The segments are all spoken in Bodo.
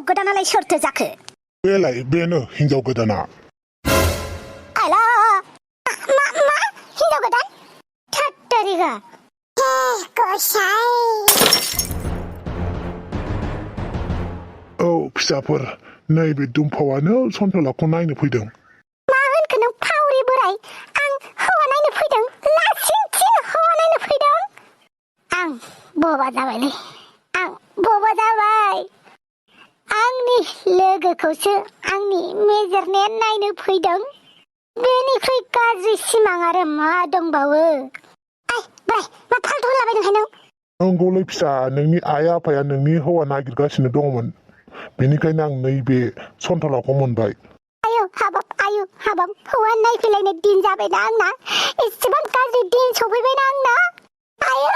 गोदानालाय सोरथो जाखो? बेलाय बेनो हिनजाव गोदाना। आला मा हिनजाव गोदान? थात्तारिगा गसाय। औ फिसाफोर, नैबे दुमफावानो सन्थलाखौ नायनो फैदों। मा होनखो नों फावरि बोराय? आं हौवा नायनो फैदों। लासिंसिं हौवा नायनो फैदों। आं बबा जाबायलै, आं बबा जाबाय। आंनि लोगोखौसो आंनि मेजरनाया नायनो फैदों। बेनिख्रुइ गाज्रि सिमां आरो मा दंबावो? आइ बोराय, मा फाल्थु होनलाबायदोंहाय नों? नंगौलै फिसा, नोंनि आइ आफाया नोंनि हौवा नागिरगासिनो दंमोन। बेनिखायनो आं नैबे सन्थलाखौ मोनबाय। आयु हाबाब हौवा नायफैलायनो दिन जाबायना आंना। एसेबां गाज्रि दिन सफैबायना आंना। आयु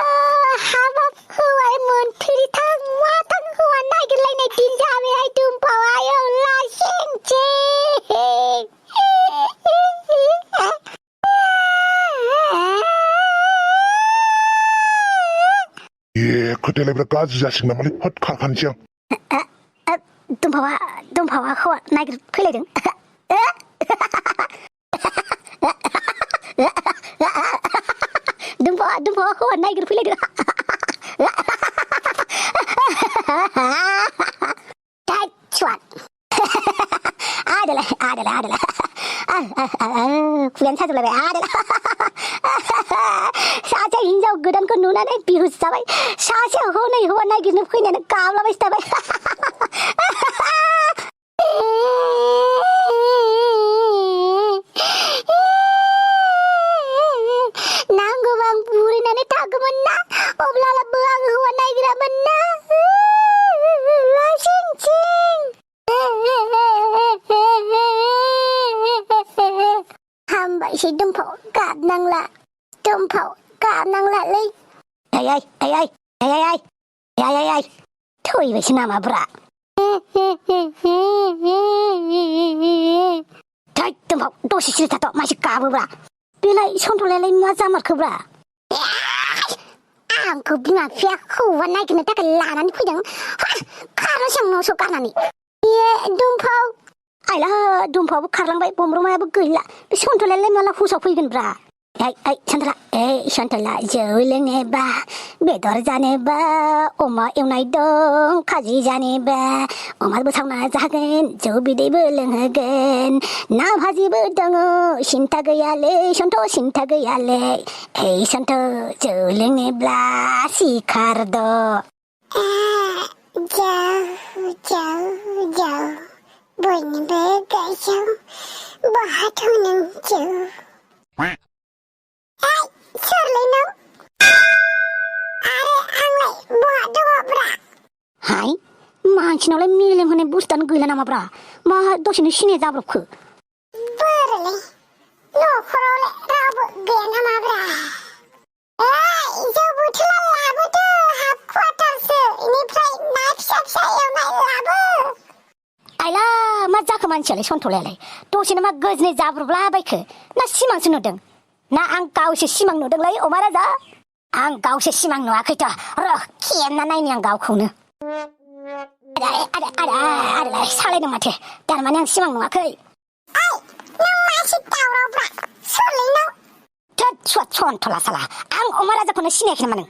हाबाब हौवा मोनफेरिथां माथां हौवा नागिरलायनाय दिन जाबायहाय दुमफाव। आयु लासिंसिं। खोथायालाय बिराद गाज्रि जासिगोन नामालै? हट खारखानोसै आं। दुमफावा हौवा नागिर फैलायदों। दुमफावा हौवा नागिर फैलायदों। आदेलाय खुगायानो साजोबलायबाय। सासे हिनजाव गोदानखौ नुनानै बिहुस जाबाय। सासे हनै हौवा नागिरनो फैनायानो गाबलाबायसो थाबाय। नांगौबा आं बुरैनानै थागौमोन ना, अब्लाबो आं हौवा नागिरामोन ना। हामबायसै दुमफाव, गाबनांलालै। थैबायसो नामाब्रा? थै दुमफाव, दसे सिरि थाथ', मासे गाबोब्रा। बेलाय सन्थलायालाय मा जामारखोब्रा? आंखौ बिमा बिफाया हौवा नागिरनो थाखाय लानानै फैदों। खारनोसै आं न'सो गारनानै। दुमफाव आइला दुमफावाबो खारलांबाय, बमब्रमायाबो गैला। बे सन्थलायालाय माला हुसाव फैगोनब्रा? सन्थला जौ लोंनोबा, बेदर जानोबा, अमा एवनाय दं, खाजि जानोबा अमाबो सावना जागोन, जौ बिदैबो लोंहोगोन, ना भाजिबो दङ। सिन्था गैयालै सन्थ, सिन्था गैयालै। सन्थ, जौ लोंनोब्ला सिखारद'। जौ बयनिबो गोसोआव बहाथ' नों जौ? सोरलै नों? आरो आंलाय बहा दङब्रा? हाय, मानसिनावलाय मेलेम होनाय बुस्थुआनो गैला नामाब्रा? मा दसेनो सिनाया जाब्रबखो? बोरलै, न'खरावलाय रावबो गैया नामाब्रा? जौ बोथोरा लाबोदो, हाफ क्वार्टारसो, इनिफ्राय ना फिसा फिसा एवनाय लाबो। आइला मा जाखो मानसियालाय सन्थलायालाय? दसेनो मा गोजोनै जाब्रबलाबायखो? ना सिमांसो नुदों? ना आं गावसो सिमां नुदोंलै अमा राजा? आं गावसो सिमां नुवाखैथ', र' खेबना नायनि आं गावखौनो। आरे सालायदों माथो, थारमाने आं सिमां नुवाखै। नों मासे दावरावब्रा, सोरलै नों? थोद सन्थला साला, आं अमा राजाखौनो सिनायाखै नामा नों?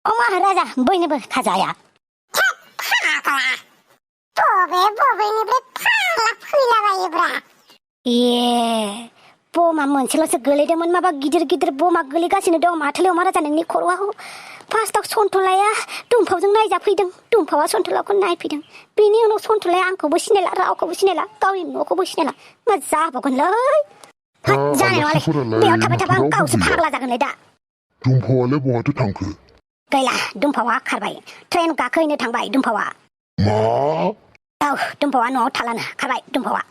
अमा राजा बयनोबो खाजाया। बबेनिफ्राय फाग्ला फैलाबायोब्रा? बमा मोनसेल'सो गोलैदोंमोन, माबा गिदिर गिदिर बमा गोलैगासिनो दं माथोलै अमा राजा नोंनि खर'आव। फार्स्टआव सन्थलाया दुमफावजों नायजाफैदों, दुमफावा सन्थलाखौ नायफैदों। बेनि उनाव सन्थलाया आंखौबो सिनायला, रावखौबो सिनायला, गावनि न'खौबो सिनायला। मा जाबावगोनलै? जानाय नङालै, बेयाव थाबाय थाबा आं गावसो फाग्ला जागोनलै दा। दुमफावालाय बहाथो थांखो? गैला, दुमफावा खारबाय, ट्रेन गाखोहैनो थांबाय दुमफावा। मा? औ, दुमफावा न'आव थालानो खारबाय दुमफावा।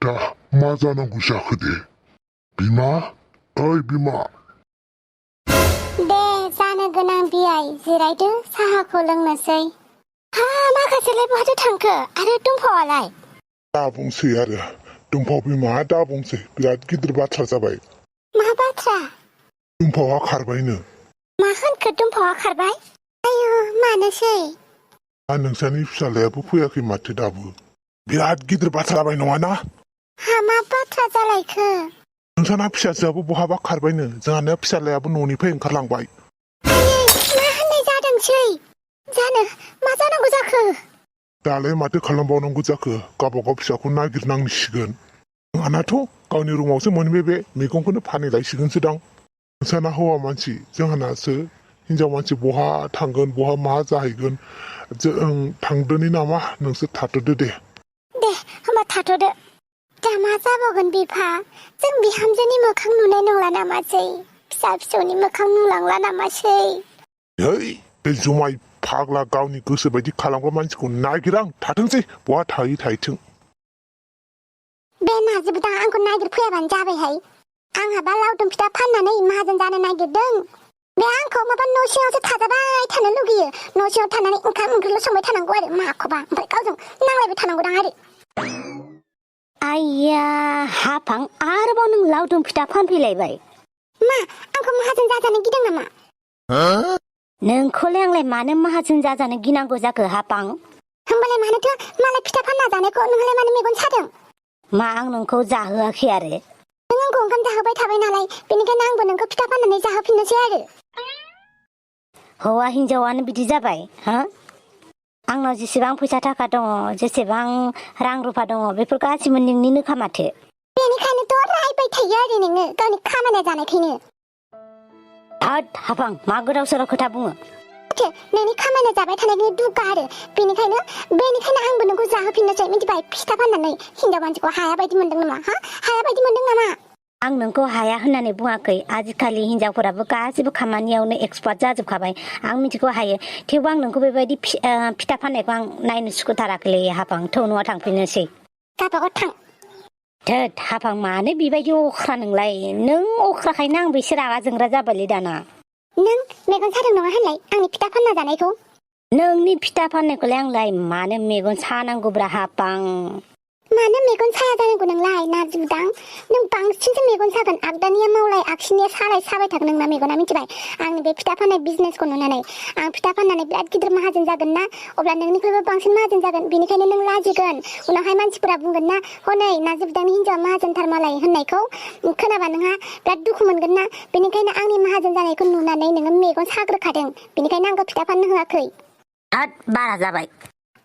दा मा जानांगौ जाखो दे? बिमा, ओइ बिमा। दे जानो गोनां बियाय, जिरायदो, साहाखौ लोंनोसै। माखासेलाय बहाथो थांखो? आरो दुमफावालाय? दा बुंसै आरो, दुमफाव बिमा दा बुंसै, बिराद गिदिर बाथ्रा जाबाय। मा बाथ्रा? दुमफावा खारबायनो। मा होनखो दुमफावा खारबाय? आयु मानोसै? नोंसानि फिसालायाबो फैयाखै माथो दाबो बिराद गिदिर बाथ्रा जाबाय नङाना मा बाथ्रा जालायखो नोंसाना फिसाजोआबो बहाबा खारबायनो जोंहाना फिसालायाबो न'निफ्राय ओंखारलांबाय मा होननाय जादोंसै जानो मा जानांगौ जाखो दालाय माथो खालामबावनांगौ जाखो गावबागाव फिसाखौ नागिरनांसिगोन जोंहानाथ' गावनि रुमावसो मोनबाय बे मैगंखौनो फानहैलायसिगोनसोदां नोंसाना हौवा मानसि जोंहानासो हिनजाव मानसि बहा थांगोन बहा मा जाहैगोन जों थांदोनि नामा नोंसोर थाथ'दो दे होमबा थाथ'दो दा मा जाबावगोन बिफा जों बिहामजोनि मोखां नुनाय नंला नामासै फिसा फिसौनि मोखां नुलांला नामासै है बे जुमाय फाग्ला गावनि गोसो बायदि खालामग्रा मानसिखौ नागिरां थाथोंसै बहा थायै थाहैथों बे नाजिबोदा आंखौ नागिरफैयाबानो जाबायहाय आंहाबा लावदुम फिथा फाननानै माहाजोन जानो नागिरदों बे आंखौ माबा न' सिङावसो थाजाबाय थानो लुगैयो न' सिङाव थानानै ओंखाम ओंख्रिल' संबाय थानांगौ आरो माखौबा ओमफ्राय गावजों नांलायबाय थानांगौदां आरो आइया हाफां आरोबाव नों लावदुम फिथा फानफैलायबाय मा आंखौ माहाजोन जाजानो गिदों नामा नोंखौलाय आंलाय मानो माहाजोन जाजानो गिनांगौ जाखो हाफां होमबालाय मानोथो मालाय फिथा फानना जानायखौ नोंलाय मानो मेगन सादों मा आं नोंखौ जाहोआखै आरो नों आंखौ ओंखाम जाहोबाय थाबाय नालाय बेनिखायनो आंबो नोंखौ फिथा फाननानै जाहोफिननोसै आरो हौवा हिनजावानो बिदि जाबाय हा आंनाव जेसेबां फैसा थाखा दङ जेसेबां रां रुफा दङ बेफोर गासिबो नोंनिनोखा माथो बेनिखायनोथ' रायबाय थायो आरो नोङो गावनि खामानिया जानायखायनो हाद हाफां मा गोदाव सोराव खोथा बुङो माथो नोंनि खामानिया जाबाय थानायनि दुगा आरो बेनिखायनो आंबो नोंखौ जाहोफिननोसै मिथिबाय फिथा फाननानै हिनजाव मानसिखौ हाया बायदि मोनदों नामा हाया बायदि मोनदों नामा आं नोंखौ हाया होननानै बुङाखै आजिखालि हिनजावफोराबो गासिबो खामानियावनो एक्सपार्ट जाजोबखाबाय आं मिथिगौ हायो थेवबो आं नोंखौ बेबायदि फिथा फाननायखौ आं नायनो सुखुथाराखैलै हाफां थौ न'आ थांफिननोसै गावबागाव थां थोद हाफां मानो बेबायदि अख्रा नोंलाय नों अख्राखायनो आंबो एसे रागा जोंग्रा जाबायलै दाना नों मेगन सादों नङा होनलाय आंनि फिथा फानना जानायखौ नोंनि फिथा फाननायखौलाय आंलाय मानो मेगन सानांगौब्रा हाफां मानो मेगन साया जानांगौ नोंलाय नाजिबदां नों बांसिनसो मेगन सागोन आगदानिया मावलाय आगसिनिया साबाय थागोन नोंना मेगना मिथिबाय आंनि बे फिथा फाननाय बिजनेसखौ नुनानै आं फिथा फाननानै बिराद गिदिर माहाजोन जागोन ना अब्ला नोंनिख्रुइबो बांसिन माहाजोन जागोन बेनिखायनो नों लाजिगोन उनावहाय मानसिफोरा बुंगोन ना हनै नाजिबदांनि हिनजावा माहाजोनथार मालाय होननायखौ खोनाबा नोंहा बिराद दुखु मोनगोन ना बेनिखायनो आंनि माहाजोन जानायखौ नुनानै नोङो मेगन साग्रोखादों बेनिखायनो आंखौ फिथा फाननो होआखै हाद बारा जाबाय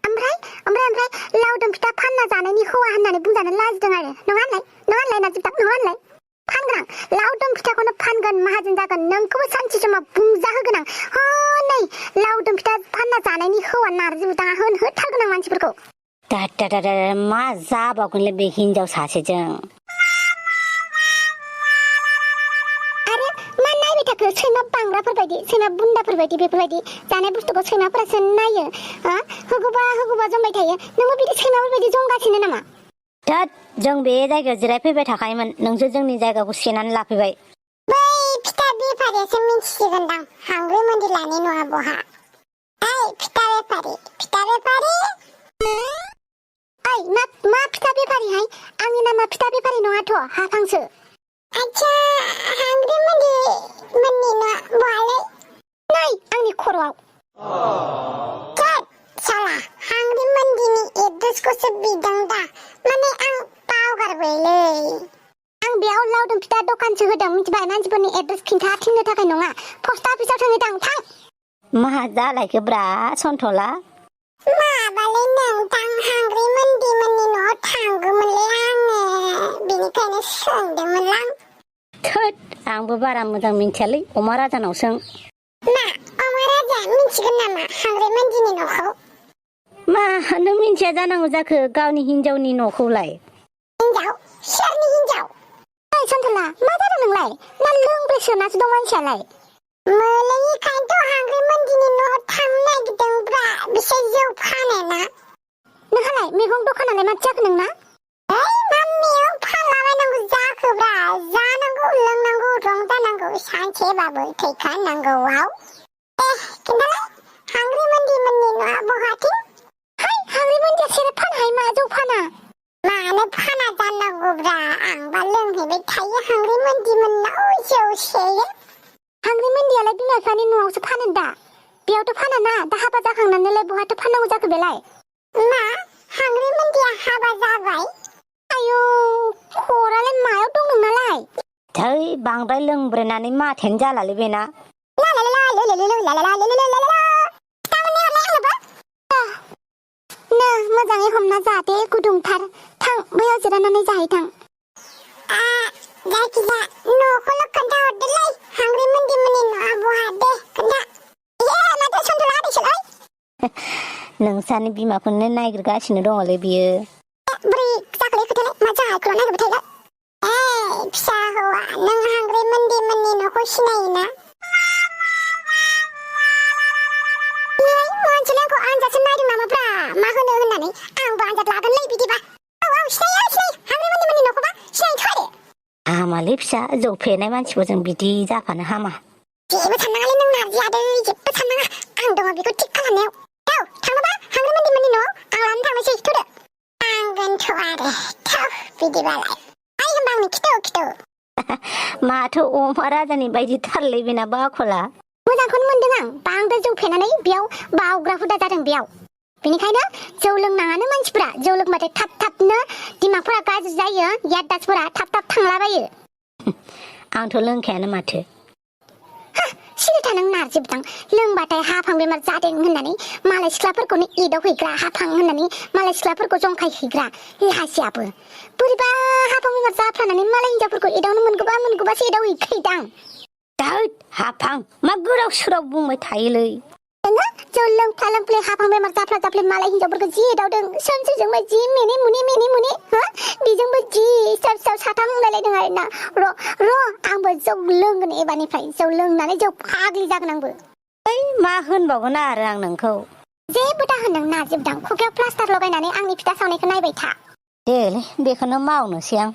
ओमफ्राय लावदुम फिथा फानना जानायनि हौवा होननानै बुंजानो लाजिदों आरो नङा होनलाय नाजिबदां नङा होनलाय फानगोन आं लावदुम फिथाखौनो फानगोन माहाजोन जागोन नोंखौबो सानसे समाव बुंजाहोगोन आं हनै लावदुम फिथा फानना जानायनि हौवा नाजिबदाङा होथारगोन आं मानसिफोरखौ मा जाबावगोनलै बे हिनजाव सासेजों सैमा बांग्राफोरबायदि सैमा बुन्दाफोरबायदि बेफोरबायदि जानाय बुस्थुखौ सैमाफोरासो नायो होगौबा जमबाय थायो नोंबो बिदि सैमाफोरबायदि जमगासिनो नामा थोद जों बे जायगायाव जिरायफैबाय थाखायोमोन नोंसो जोंनि जायगाखौ सेनानै लाफैबाय बै फिथा बेफारियासो मिन्थिसिगोनदां हांग्रि मन्दिलानि न'आ बहा ओइ फिथा बेफारि ओइ मा फिथा बेफारिहाय आंनि नामा फिथा बेफारि नङाथ' हाफांसो आच्छा हांग्रि मन्दिरनि न'आ बहालै नै आंनि खर'आव साला हांग्रि मन्दिरनि एड्रेसखौसो बिदों दा माने आं बावगारबायलै आं बेयाव लावदुम फिथा दखानसो होदों मिथिबाय मानसिफोरनि एड्रेस खिन्थाथिंनो थाखाय नङा पस्ट अफिसाव थांनो थां मा जालायखोब्रा सन्थला माबालै नोंथां हांग्रि मन्दिरनि न'आव थांगौमोनलै आङो बेनिखायनो सोंदोंमोनलां थोद आंबो बारा मोजां मिन्थियालै अमा राजानाव सों मा अमा राजा मिन्थिगोन नामा हांग्रि मन्दिरनि न'खौ मा नों मिन्थिया जानांगौ जाखो गावनि हिनजावनि न'खौलाय हिनजाव सोरनि हिनजाव ओइ सन्थला मा जादों नोंलाय ना लोंब्रेसोनासो दं मानसियालाय मोलेनिखायनोथ' हांग्रि मन्दिरनि न'आव थांनो नागिरदोंब्रा बिसोर जौ फानोना नोंहालाय मैगं दखानालाय मा जाखो नोंना ओइ मा मैगं फानलाबायनांगौ जाखोब्रा जानांगौ लोंनांगौ रंजानांगौ सानसेबाबो थैखानांगौआव खिन्थालाय हांग्रि मन्दिरनि न'आ बहाथिं हांग्रि मन्दिरा सेरेब फानहाय मा जौ फाना मानो फाना जानांगौब्रा आंबा लोंहैबाय थायो हांग्रि मन्दिरमोननाव जौ सेयो हांग्रि मन्दिरालाय बिमा बिफानि न'आवसो फानो दा बेयावथ' फानाना दा हाबा जाखांनानैलाय बहाथो फाननांगौ जाखो बेलाय मा हांग्रि मोनदिया हाबा जाबाय आयौ खरालाय मायाव दं नोंनालाय थै बांद्राय लोंब्रेनानै माथायानो जालालै बेना मोजाङै हमना जाहाथे गुदुंथार थां बैयाव जिरायनानै जाहैथां जायखिजाया न'खौल' खोन्थाहरदोलै हांग्रि मोनदिमोननि न'आ बहा दे खोन्था माथो सन्थ'लाङादैसोलै नोंसानि बिमाखौनो नागिरगासिनो दङलै बियो बोरै जाखोलै खोथालाय मा जाहायखौल' नागिरबाय थायोलै फिसा हौवा नों हांग्रि मोनदिमोननि न'खौ सिनायोना मानसिलाय आंखौ आनजादसो नायदों नामाब्रा मा होनो होननानै आंबो आनजाद लागोनलै बिदिबा सिनायो हांग्रि मोनदिमोननि न'खौबा सिनायथ' आरो हामालै फिसा जौ फेनाय मानसिफोरजों बिदि जाफानो हामा जेबो साननाङालै नों नारजि आदै जेबो साननाङा आं दङ बेखौ थिग खालामनायाव थाङोबा हांग्रि मोनदिमोननि न'आव आं लानानै थांनोसै थुदो थांगोनथ' आरो बिदिबालाय होनबा आंनो खिथौ माथो अमा राजानि बायदि थारलै बेनाबो आखला मोजांखौनो मोनदों आं बांद्राय जौ फेनानै बेयाव बावग्रा हुदा जादों बेयाव बेनिखायनो जौ लोंनाङानो मानसिफोरा जौ लोंबाथाय थाब थाबनो दिमागफोरा गाज्रि जायो याददासफोरा थाब थाब थांलाबायो आंथ' लोंखायानो माथो सिरिथा नों नारजि बिदां लोंबाथाय हाफां बेमार जादों होननानै मालाय सिख्लाफोरखौनो एदाव हैग्रा हाफां होननानै मालाय सिख्लाफोरखौ जंखाय हैग्रा लासियाबो बोरैबा हाफां बेमार जाफ्लानानै मालाय हिनजावफोरखौ एदावनो मोनगौबासो एदाव हैखायोदां दाउद हाफां मा गोदाव सोराव बुंबाय थायोलै नोङो जौ लोंफ्ला लोंफ्ले हाफां बेमार जाफ्ला जाफ्ले मालाय हिनजावफोरखौ जि एदावदों सोमजिजोंबो जि मेने मुनि बेजोंबो जि साव साथां होनलायलायदों आरोना र' आंबो जौ लोंगोन एबारनिफ्राय जौ लोंनानै जौ फाग्लि जागोन आंबो मा होनबावगोन आरो आं नोंखौ जेबो दा होनदों नारजिबदां खुगायाव प्लास्टार लगायनानै आंनि फिथा सावनायखौ नायबाय था देलै बेखौनो मावनोसै आं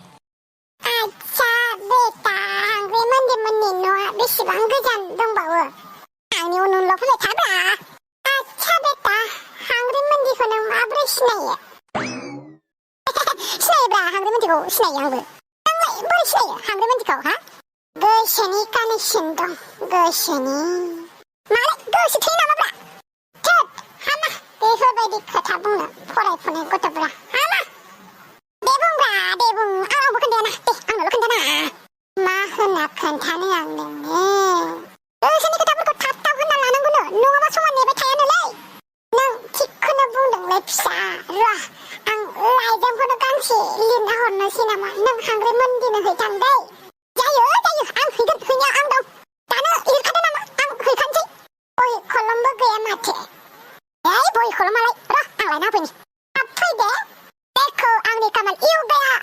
आच्छा बेटा हांग्रि मोनदिमोननि न'आ बेसेबां गोजान दंबावो आंनि उनल' फैबाय थाब्रा आच्छा बेटा हांग्रि मोनदिखौ नों माबोरै सिनायो सिनायोब्रा हांग्रि मोनदिखौ सिनायो आंबो नोंलाय बोरै सिनायो हांग्रि मोनदिखौ हा गोसोनि कानेक्सन दं गोसोनि मालाय गोसो थैयो नामाब्रा थोद हामा बेफोरबायदि खोथा बुंनो फरायफुनाय गथ'फ्रा हामा दे बुंब्रा दे बुं आंबो खोन्थायाना दे आंनोल' खोन्थाना मा होनना खोन्थानो आं नोंनो गोसोनि खोथाफोरखौ थाब थाब होनना लानांगौनो नङाबा समान नेबाय थायानोलै नों थिगखौनो बुंदोंलै फिसा र' आं लाइजामखौनो गांसे लिरना हरनोसै नामा नों हांग्रि मोनदिनो हैथां दै जायो आं हैगोन हैनाया आं दं दानो लिरखादो नामा आं हैखानोसै बहि कलमबो गैया माथो बहि कलमालाय र' आं लायना होफैनि थाब फैदे देखो आंनि कामाल इउ गया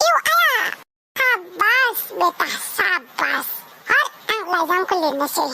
इउ आया साबास बेटा साबास हर आं लाइजामखौ लिरनोसै